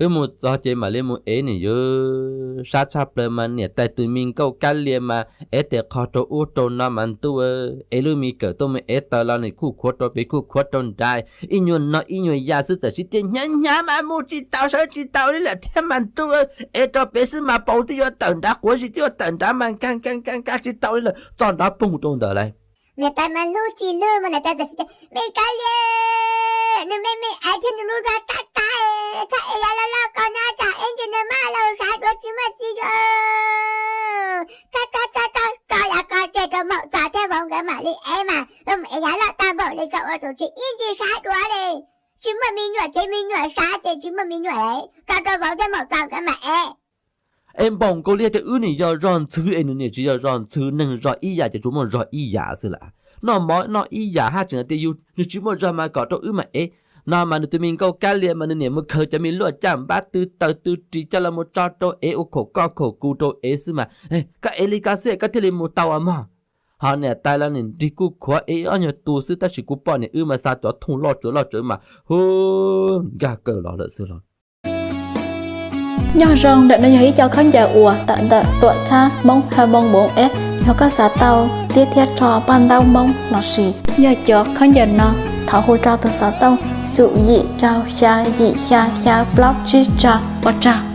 Wb mus txog ces mam li mus ev nws yog sab tshaj plaws mas niam tais tus me nkauj kab lia mas ev tes qho rau ub rau no mas ntuj, ev lub me kawm tuaj mus ev taws los nws kuj khuav rau pem kuj khuav rau nrad, ib nyuag no ib nyuag ya xwb txawm sib tiag hnyav hnyav mas mus tsis tau sawv tsis tau li lawm thiab mas ntuj, ev rau pem xwb mas paus twb yuav tawm nrad quav zis twb yuav tawm nrad mas nkag nkag nkag nkag tsis tau li lawm txog nrad poog rau ntawd lawm. Niam tais mas hlub tsis hlub mas niam tais txawm sib tiag me kab lia, nws me me aiv thiab nws lub zog tab tab, txhob ev yav loj loj ko na tsam ib ntsis nws maj los sab duav tsis muaj txiv yos. Txhob txhob txhob txhob, koj yav ko tseg rau maum txos thiab vauv nkawd mam li ev mas, mus ev yav loj tag npaum li koj ua tus tsis ib ntsis sab duav li. Tsis muaj me nyuam ces me nyuam sab ces tsis muaj me nyuam, tso rau vauv thiab maum txos nkawd mam ev. Es npaum nkaus li tias wb niam yog zog ntxhw es nws niam tsis yog zog ntxhw, neeg zog ib yam ces tsuas muaj zog ib yam xwb lawm. Noj mov noj ib yam haj tseem tias yus nws tsis muaj zog mas kom rau wb mam ev. No mas nws tus me nkauj kab lia mas nws niam mus khaws cov me luaj caj npab tw taws tw ris coj los mus tso rau ev ua khaum koj khaum kuv rau ev xwb mas, koj ev li ko xwb koj thiaj li mus tau mog. Ho niam tais los nws nrig kuj khuav ev ob nyuag tus xwb tab sis kuv poj niam wb mas xa cov thooj loj tsawv loj tsawv mas hu nkag kawg los lawm xwb los. Nyob zoo, ntawm no yog ib co khaub ncaws uas tawm ntawm tuam txhab Hmoob Hawj Moos Moos Eb, yog koj xav tau tiab thiab rho paj ntaub Hmoob lossis yog cov khaub ncaws no, thov hu rau tus xov tooj xum yim rau xya yim xya xya plaub tsib rau ua rau.